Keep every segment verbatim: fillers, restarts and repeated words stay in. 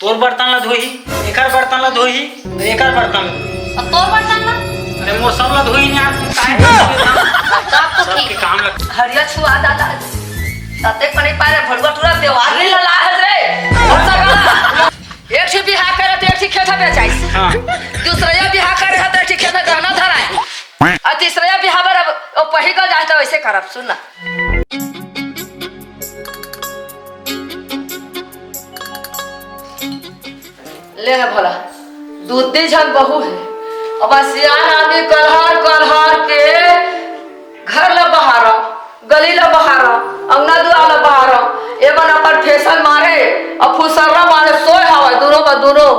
तोर बर्तन ला धोही, एकर बर्तन ला धोही, अउ एकर बर्तन ला धोही। अउ तोर बर्तन ला? अरे मोर सब ला धोही नहीं यार, तू काहे करत हस? सब तो सबके ठीक। काम ला। हरिया छुआ दादा, तते पानी पाए रे, भड़ुआ टूरा देवारी ला लाहस रे। भरोसा कर। एक ठी बिहा करे त एक ठी खेत बेचाइस। हाँ। दूसरा बिहा करे ह त एक ठी खेत गहना धराए। अउ तीसरा बिहा बर अब ओ पहिका जाए त वैसे करब, सुन ना। ले ना भला, दू तीन झन बहू हे, अब सियान आदमी कलहर कलहर के घर ला बहारा, गली ला बहारा, अंगना दुआर ला बहारा, एमन अपन फैशन मारे, अउ फुसर्रा मारे सोए हवय, दूनों बा दूनों।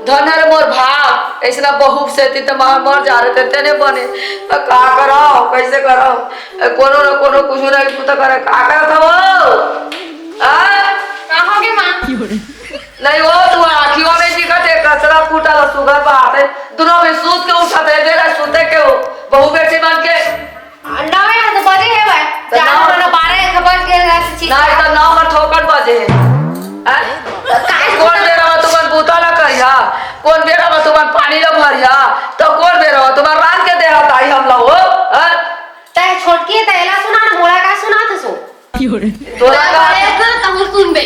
धन रे मोर भाग, अइसना बहू सेती त मर जा रहे थे, तेने बने। त का करव, कइसे करव? ए, कोनो न कोनो कुछु न कुछु त करे, का करत हव? आ? का होगे माँ? नहीं हो, तू आँखियों में दिखत हे, कचरा कूटा ला सुघर बात हे। दूनों भी सूत के उठत हे, बेरा सूते के हो, बहू बेटी बन के। नवे ह तो बजे हे भाई। त जाना नौ वाला बारह एक बज गए रहा से चीज। नहीं, त नौ में ठोकर बजे हे। हैं? काहे कोन बेरा में तुमन बूता ला करिहा? कोन बेरा में तुमन पानी ला भरिहा? त कोन बेरा में तुमन रांध के देहा ताई हम ला हो? हैं? तै छोटकी तै एला सुना ना, मोला का सुना थे सो? तोला का? बड़े अस ना, तहूँ सुनबे।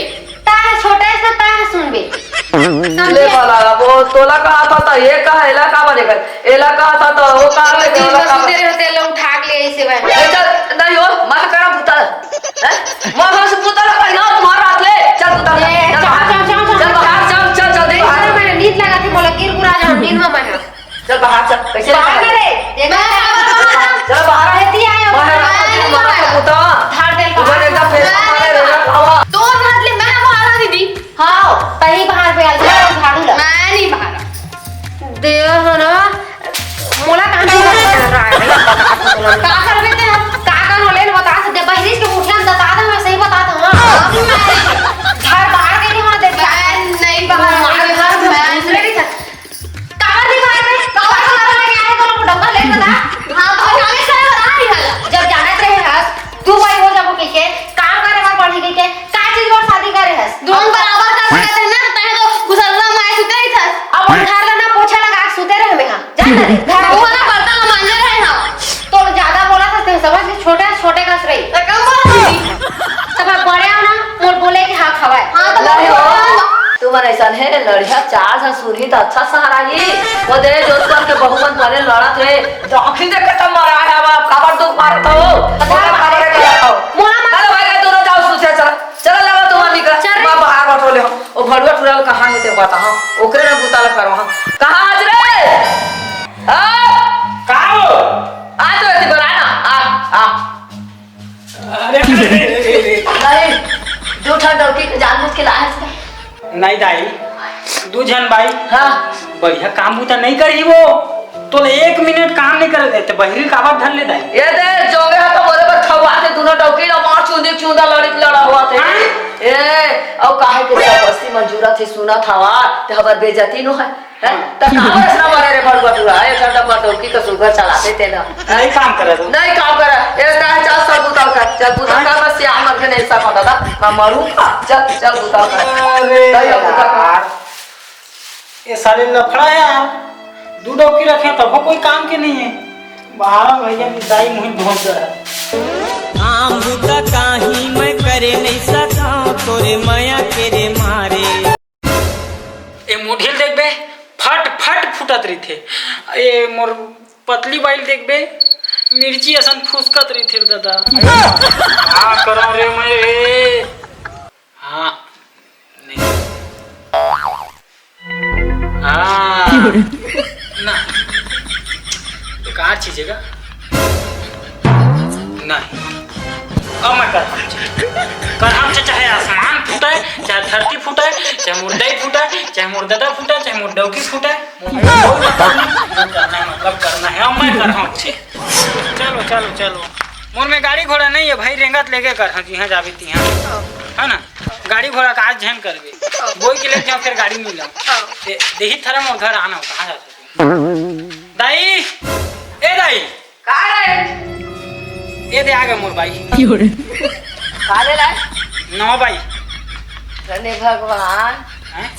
तैं छोटे अस ना, तैं सुनबे। ले समझे? बाला, वो तोला का आता था, ये कहा, एला का बने कर? एला का आता था, वो का ले, दिन ओला भर का सुते रहते, एला उठा के ले ऐसे बने। ए, चल, नहीं हो, मत करा भूता। हैं? मत हो, भूता लगा, ना, तुम्हारा हाथ ले। चल, भूता, ए, चल, चल, बाहर। चल, चल, चल, चल, चल। बाहर, चल, चल, जल्दी बाहर। ए, मैं नींद लगा थी, मोला गिर गुरा जा, नींद में मैं। चल बाहर चल, कैसे बाहर निकल? ना रे, ये मैं बाहर। चल बाहर आ। ये दिया है, बाहर आ, बाहर तू आ। मारा का पुता। झाड़ दे उधर बाहर। एकदम फेस मैं मारे नहीं रे, बाहर। आवा। तो हाथ ले मैं बाहर आ दीदी। हाँ, तही बाहर पे आ, झाड़ू ला। मैं नहीं बाहर। दे हो ना, मोला काम की बात कर रहा है। का करबे ते हम? का कर होले न बता से दे, बहिरी के मुखिया में बता दे, मैं सही बता दूँ, हाँ। घर बाहर के नहीं होना देती। मैं नहीं बाहर, मार घर मैं दूसरे नहीं। काबर नहीं बाहर में? काबर बाहर में आए तो लोग डब्बा लेके बता। हाँ, तो हमें सारा बता नहीं हल। जब जानत रहे हस, तू भाई हो जाबो के के, काम करे बर पढ़ी के के, का चीज बर शादी करे हस? दोनों बराबर कर सकते हैं ना, तहे तो घुसल्ला माय सुते ही था। अब घर ला ना पोछा लगा के सुते रहे में हाँ। जा ना रे, घर वो वाला बर्तन हम मांजे रहे हैं। तो ज्यादा बोला था, तेरे समझ के छोटे, छोटे कस रही। तो कम बोला थी। तब आप बड़े हो ना, मोर बोले कि हाँ खवाए। हाँ, तो नहीं हो। तुमन ऐसा है, लड़िया चार झन सुनही त अच्छा सहारा ही। वो दे, जो तुमन के बहू मन बने लड़त रहे, आँखी देख के तब मरा है, अब आप काबर दुख मारत हो? पता है। काबर करत हो? मोला मार- चलो भाई, दोनों जाओ, सुते, चलो। चलो, लगा तुमन निकल। चल रे। मैं बाहर बैठो ले। वो भड़ुआ टुरा कहाँ है, ते बता, हाँ। ओकरे ना बुता ला करो, हाँ। कहाँ आज रे? आ? का हो? आ तो एती बना ना। आ, आ। अरे, अरे, अरे, अरे, अरे। नहीं, दू ठन डौकी के जानबूझ के लाए हस का? नहीं दाई, दू झन बाई। हाँ। बढ़िया काम बूता नहीं करी वो, तो एक मिनट काम नहीं करे देते, बहिरी काबर धर ले दाई? ये दे, जोगे हा तो बोले बर खवा थे, दोनों डौकी ला मार चुंदी चुंदा लड़ी लड़ा हुआ थे। हाँ? ए, अउ काहे के सब बस्ती में जुरत ही सुनत हवा, ते हबर बेइज्जती नो है। हैं? त काबर अइसना मरे रे भड़ुआ टुरा? एक घंटा भर डौकी का सुगर चलाते ते ना। नहीं काम करे तू। नहीं काम करे। ए, ना, चल, सब बुता कर। चल, बुता कर, बस यार, मर के नहीं सकता दादा। मैं मरूंगा। चल, चल, बुता कर। अरे चल, बुता कर। यार। ये साले लफड़ा है यार। दू डौकी रखे तब कोई काम के नहीं है। बाहर भैया की दाई मुहिम बहुत है। काम बुता काही मैं करे नहीं सका, तोरे मया के रे मारे। ए मुढ़िल देखबे, फट फट फुटत रहिथे। ए मोर पतली बाइल देखबे, मिर्ची असन फुसकत रहिथे रे ददा। का करव रे मैं रे? हाँ, नहीं। हाँ। ना। बेकार चीज है का? नहीं। अब मैं करहूँ। करहूँ, चाहे आसमान फूटे, चाहे धरती फूटे, चाहे मुर्दई फूटे, चाहे मुर्ददा फूटे, चाहे मुर्दौकी फूटे। मुझे कोई मतलब नहीं। जो करना है, मतलब करना है। अब मैं करहूँ। चलो, चलो, चलो। मोर में गाड़ी घोड़ा नहीं है भाई, रेंगत लेके करहूँ, जिहाँ जाबे तिहाँ। है ना? गाड़ी घोड़ा का आज झन करबे। बोई के लेके जाओ, फिर गाड़ी मिला। दे-, देही थरम उधर आना हो, कहाँ जाते? दाई, ए दाई। का रे? ए दे आ गए मोर बाई। का ले लाए? नवा बाई। धन्य भगवान। हैं?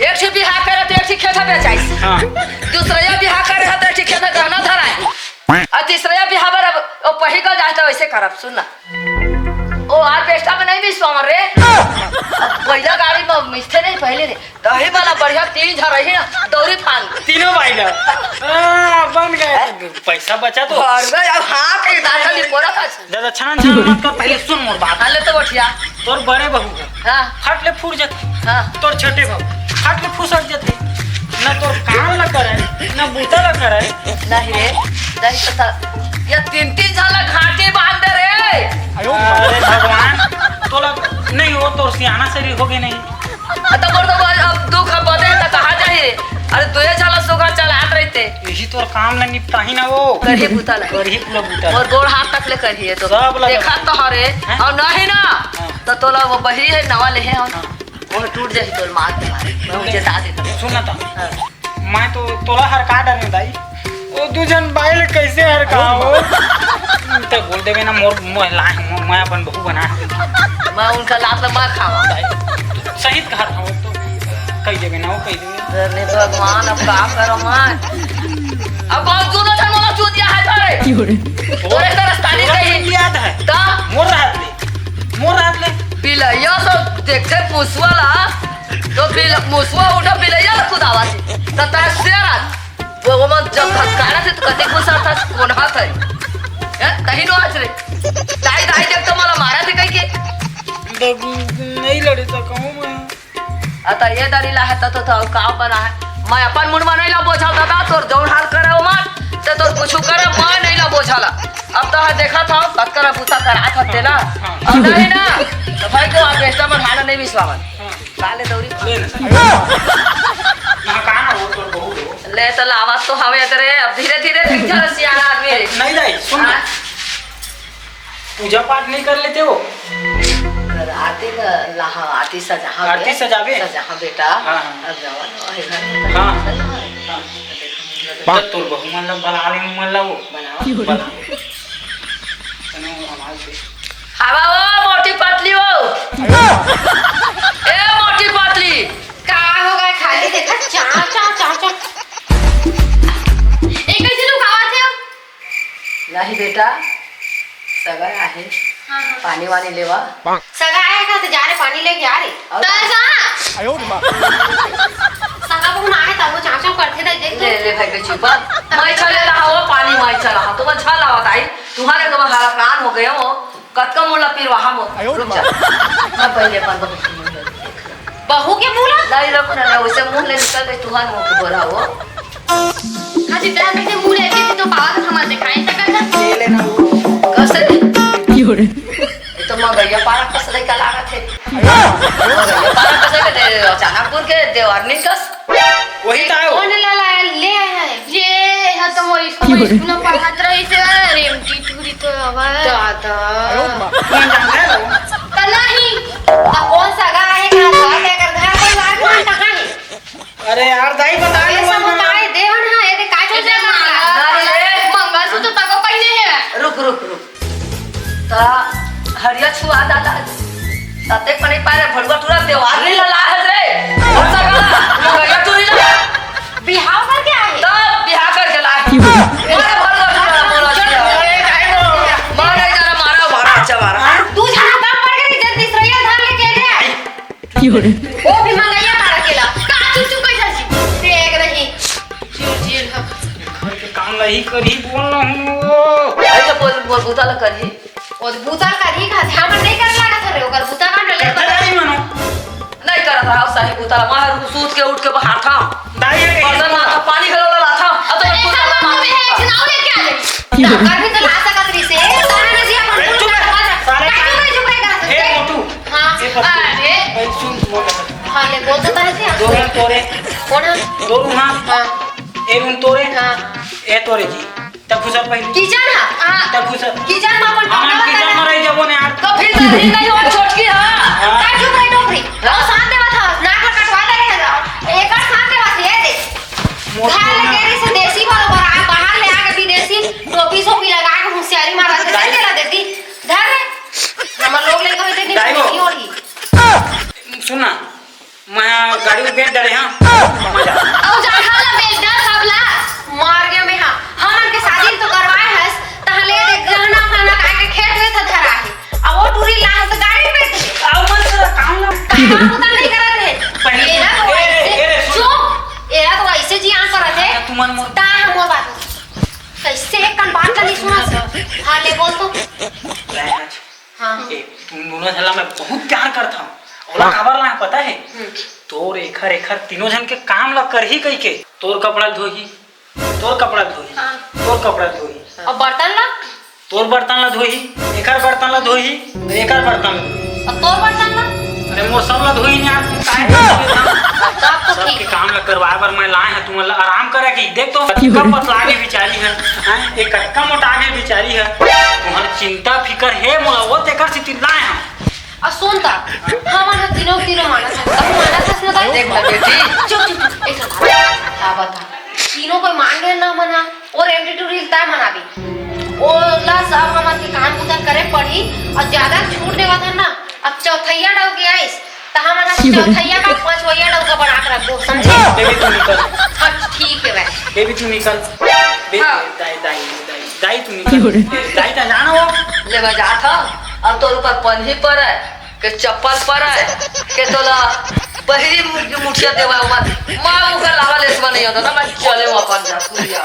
ए बिहाव करे त एक ठी खेत बेचाइस। हाँ। दूसरइया बिहाव करे ह त एक ठी खेत गहना धराए। अउ तीसरइया बिहाव बर अब ओ पहिका जाए त वइसे करब, सुन ना। ओ आर बेस्टा में नहीं मिसवावन रे। अब पहिला गाड़ी में मिसथे नहीं पहिले रे। तही वाला बढ़िया तीन झन रही ना, दौरी फान। तीनों भाई ना। हाँ, बन गए। पैसा बचा तो। घर में अब हाथ के दादा नहीं पोरा था। दादा, छान छान मत कर, पहिले सुन मोर बात। हाँ, ले तो बठिया। तोर बड़े बहू ह, हाँ। फट ले फूट जाथे। हाँ। तोर छोटे बहू फट ले फुसक जाथे। ना तोर काम ला करे, ना बूता ला करे। नहीं रे, नहीं तो था। ये तीन तीन साल घाटी बांध दे रे। अरे भगवान, तोला नहीं हो, तोर सियाना शरीर हो गए नहीं। आ, त मोर तो अब दुख ह बदे त कहाँ जाही रे? अरे, दुए झन ला सुग्घर चलात रहिते। यही तोर काम ला निपटाही ना वो। करही बूता ला। करही पूरा बूता ला। मोर गोड़ हाथ तक ले करही है तो। सब ला देखत तो हरे। हैं? अउ नहीं ना, हाँ। त तोला वो बहिरी है, नवा ले है, हम। हाँ। वो टूट जाही तोर मार के मारे। मैं उजे दा देता। सुन ना त। हाँ। मैं तो तोला हरका डरे दाई। ओ दू झन बाई ले कइसे हरका हो? त बोल देबे ना, मोर, मोर लाए हूँ, मैं अपन बहू बना। मैं उनका लात ल मैं खावा। सही कहा था वो तो, कह देबे ना, वो कह देबे। अरे भगवान, अब का करो मैं? अब कौन दोनों झन मोला चूतिया है तारे? क्यों रे? तोरे तरस्तानी तोरा कहीं। याद है? ता? मोर रात ले, मोर रात ले। बिलैया सब देखे पुसवा ला, तो बिल-, मुसवा उठा बिलैया ला कुदावा थी। त तारा शेर आज, वो, वो मन जब धक्कारा थे तो कते गुस्सा था, कौन हाथ है? हैं? तही नो आज रे। दाई, दाई देख तो मला मारा थे कहीं के। देख, नहीं लड़े सकूं मैं। अ, त ये दरी ला है त, तो, तो का बना है? मैं अपन मुंड में नहीं ला बोझल दादा, तोर जौन हाल करे हो मत, त तोर कुछ करे, मैं नहीं ला बोझल। अब तो है देखा था, कतका बूता करा था तेला। हाँ। अब नहीं ना, तो भाई को आप बेस्टा मन हाल नहीं बिसवावन। हाँ। काले दौरी ले ना। ना, कहाँ हो तोर बहू हो? ले तो लावत तो हवे तेरे, अब धीरे धीरे सीख जा सियाना आदमी रे। नहीं दाई, सुन ना। हाँ। पूजा पाठ नहीं कर लेते हो? आरती न लहा, आरती सजाहा आरती बे। सजाबे? सजाहा बेटा। हाँ, हाँ। अब जावा ना, वही घर में हाँ। चल रहा है। हाँ। तो तोर बहू मन ला बला ले, मन ला वो। बनावा। बला। तने वो आवाज दे। हवा ओ मोटी पतली ओ। ए मोटी पतली। का हो गए खाली देखा चाव, चाव, चाव, चाव। ए कैसे लुकावत है? नहीं बेटा, सगा आहे। हाँ, हाँ। पानी वानी लेवा। सगा आहे का तो जा रे पानी लेके आ रे। और तो ऐसा? सगा बहू ना आहे तब वो चाव, चाव करथे त देख ले, ले भाई के चुपा। मैं चले रहा वो पानी मैं चला। तो मैं छल आवत आई। तुम्हारे तो हरा प्राण हो गए हो। कतका मुला पिरवाहा मो। रुक जा। मैं पहले अपन बहू के मुंह ले देख। बहू के मुंह ला? नहीं, रुक ना, ना, उसे मुंह ले निकल गई, तुहार मुंह के बोला वो। हाँ, जितना कहते मुंह ले, तो बाबा का सामान दिखाई सकत है। ले लेना वो। कैसे रे? क्यों रे? ये तो मगैया पारा कस लइका लागत है। मगैया पारा कस लइका दे, अचानक पुर के देवार नहीं कस। वही तो है वो। कौन ला, ला, ले आया है? ये है तो वो इसको क्यों रे? स्कूल में पढ़ात रही से, रेमटी टूरी तो आवा। दादा। ये जानता है वो? तो नहीं। तो कौन सगा आहे का घर, एकर घर परिवार कौन कहाँ है? अरे यार, दाई बता अरे दे सब वो। काय देवन है, ये काय चल रहा है? अरे। मंगलसूत्र तको पहिने है। रुक, रुक, रुक। ता हरिया छुआ दादा। तते पनी पारे भड़ुआ टूरा देवार नहीं लला है रे। और सगा, मगैया टूरी ला। बिहाव करके आए? तब बिहाव करके लाए। मारे भड़ुआ टूरा बोला। मारे जरा मारा, मारा, अच्छा मारा। तू जहाँ बाप पड़ गई, जब तीसरा धान लेके ले आए। क्यों रे? वो भी मंगैया मारा केला। का चुप चुप कैसे छी? देख रही। चिल चिल ह। घर के काम ला ही करही बोल ना हूँ। अरे तो बोल, बोल, बूता ला करही। वो बूता करही का, हमर नहीं करे लागत रे, ओकर बूता काम ले करते नहीं मनो। नहीं करत रहा, सही बूता ला, वहाँ सूत के उठ के बाहर था। दाई है। बर्तन ला था, पानी घलो ला था। अब तो एक बूता ला हाथ में मार है, चुनाव लेके आ गई। क्यों रे? घर भी तो ला सकत रही से, तारा ने दिया अरे चुप है, साले। काहे चुप है, चुप है, हे मोटू। हाँ, ए, पप्पू, अरे। ए, सुन, बोल। हाँ, ले, बोल तो तारे से। दो रूम तोरे। कौन है? दो रूम, हाँ। हाँ। ए रूम तोरे। हाँ। ए तोरे जी। तब घुसर पहले। किचन है? हाँ। तब घुसर। किचन में अपन हमार कमरा किचन में रह जाबो ने यार। तो फिर तो नहीं, नहीं, वो छोटकी है। हाँ। काहे चुप रही टोकरी? वो साथ देवा था, नाक में कटवा दे रहे हैं। एक और साथ देवा था, ये दे। मोटू घर ना। लेके रही से देसी बरोबर, आ, बाहर ले आके विदेशी टोपी सोपी लगा के होशियारी मारा थे, दाई। कैसे ला देती? धर रे। हमर लोग लेके होई थे, नहीं दाई हो। होई, होई। सुन ना, मैं गाड़ी में बैठ डरे, हाँ। तुमन मोर ता हम मोर बात। कैसे एक कन बात ला नहीं सुना? हाँ, ले बोल तो। रायगंज। हाँ। ए, तुम दोनों झन ला मैं बहुत प्यार करत हूँ। ओला काबर ला पता है? हम्म। तोर एखर, एखर तीनों झन के काम ला करही कहिके। तोर कपड़ा धोही, तोर कपड़ा धोही, हाँ। तोर कपड़ा धोही। अब बर्तन ला? तोर बर्तन ला धोही, एकर बर्तन ला धोही, एकर बर्तन ला धोही। अब तोर बर्तन ला? अरे मोर सब ला धोही नहीं यार, तुम काहे करत हो? अब तो सबके ठीक। काम ला करवाए बर मैं लाए हूँ, तुमन ला आराम करे की। देख तो कतका पतला गे बिचारी है, हैं? ये कतका मोटा गे बिचारी है। तुम्हार चिंता फिकर है मोला, वो तेकर से चिल्लाए हूँ। अउ सुन त, हमन ह तीनों तीनों मानत हन। अब मानत हस न त? देख न बेटी। चुप, चुप, चुप। एक बात, का बता? तीनों कोई मान गए ना मना, और एमडी टू रील तय मना दी। ओ ला सब हमन के काम बुता करे पड़ी, अउ ज्यादा छूट देवत हन ना, अब चौथैया डौकी आइस, त हमन ह चौथैया का पांचवैया डौका बना के रखबो, समझे? बेबी तू निकल। हाँ, ठीक है भाई। बेबी तू निकल। बे-, हाँ। दाई, दाई, दाई, दाई तू निकल। दाई त जाना हो। ले मैं जात हूँ, अब तोर ऊपर पन्ही पड़े, के चप्पल पड़े, के तोला बहिरी मु-, मुठिया देवा मत। माँ मुखर लावा लेसवा नहीं होता ना, मैं चले हूँ अपन जा, कुलिया।